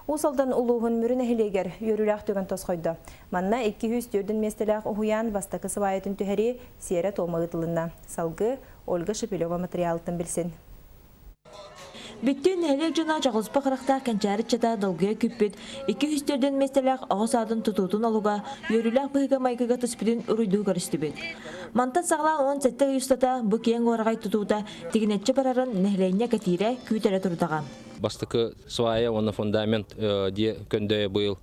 Уус Алдан улууһун Мүрү нэһилиэгэр үөрүүлээх түгэн тосхойдо. Манна 204 миэстэлээх уһуйаан бастакы сыбаайатын түһэрии сиэрэ-туома ыытылынна. Салгыы Ольга Шепелева матырыйаалыттан билсин. Бүттүүн нэһилиэк дьоно чоҕулуспа харахтаах кэнчээри ыччата долгуйа күүппүт 204 миэстэлээх оҕо саадын тутуутун олуга үөрүүлээх быһыыга-майгыга түспүтүн уруйдуу көрүстүбүт. Мантан саҕалаан 17 ый устата бу киэҥ уораҕай тутуута тигинэччи барарын нэһилиэнньэ кэтиирэ күүтэрэ турдаҕа. Бастакы свая уонна фундамент дьиэ көндөйө быйыл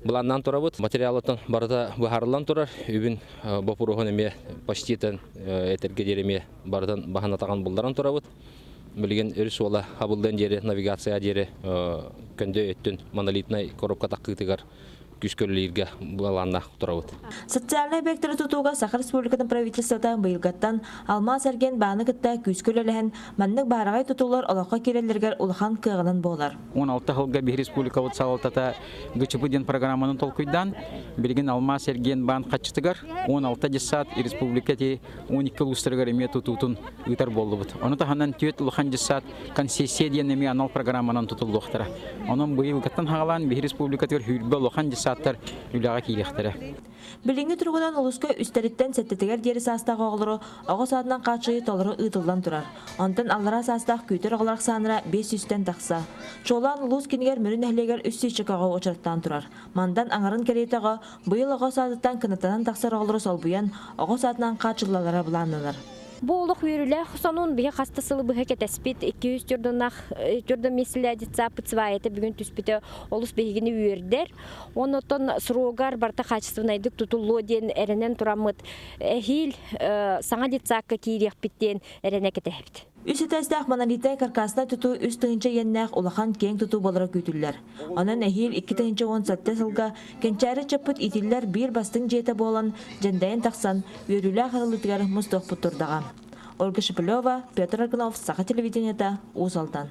былааннаан турабыт. Материалыттан барыта быһаарыллан турар. Үбүн боппуруоһун эмиэ почтитан этэргэ диэри эмиэ барытын баһан атаҕын булларан турабыт. Билигин өрүс суола хабыллыан диэри навигация диэри көндөй өттүн монолитнай коробка таххыытыгар күүскэ үлэлииргэ былааннаах турабыт. Социальнай объектары тутууга Саха Республикатын правительствота быйылгаттан алмаас эргиэн бааны кытта күүскэ үлэлэһэн, маннык баараҕай тутуулар олоххо киирэллэригэр улахан кыаҕынан буолар. 16 сылга биһи республикабыт салалтата ГЧП диэн программаны толкуйдаан, билигин алмаас эргиэн баан хаччытыгар 16 дьыссаат республика ти 12 улуустарыгар эмиэ тутуутун ыытар буоллубут. Ону таһынан түөрт улахан дьыссаат концессия диэн эмиэ анал программанан тутуллуохтара. Онон быйылгыттан хаҕалаан биһи республикатыгар сүүрбэ улахан дьыссааттар үлэҕэ киириэхтэрэ. Билиҥҥи туругунан улууска үстэриттэн сэттэтигэр диэри саастаах оҕолору оҕо саадынан хааччыйыы толору ыытыллан турар. Онтон аллараа саастаах күүтэр оҕолор ахсааннара 500-тэн тахса. Чуолаан улуус кинигэр Мүрү нэһилиэгэр 300 оҕо учараттаан турар. Мандан аҥарын кэриэтэ оҕо быйыл оҕо саадыттан кынаттанан тахсар оҕолору солбуйан оҕо саадынан хааччыллаллара былааннанар. Бу олох үөрүүлээх сонун биһи хаста сылы быһа кэтэспит 200 тюрдунах тюрдун миэстэлээдит сааппыт сваята бүгүн түспүтэ олус биһигини үөрдэр. Оннотон срогар барта качественнайдык тутуллуо диэн эрэнэн тураммыт эһиил саҥа детсадка киириэхпит диэн эрэнэ кэтэһэбит. Үс этээстээх монолитнай каркаснай тутуу 3 тыһыынча иэннээх улахан киэҥ тутуу буолара күүтүллэр. Онон эһиил 2017 сылга Кэнчээри ыччаппыт иитиллэр биир бастыҥ дьиэтэ буолан дьэндэйэн тахсан, үөрүүлээх арыллыытыгар мустуохпут турдаҕа. Ольга Шепелева, Петр Аргунов, Саха телевидениета, Уус Алдан.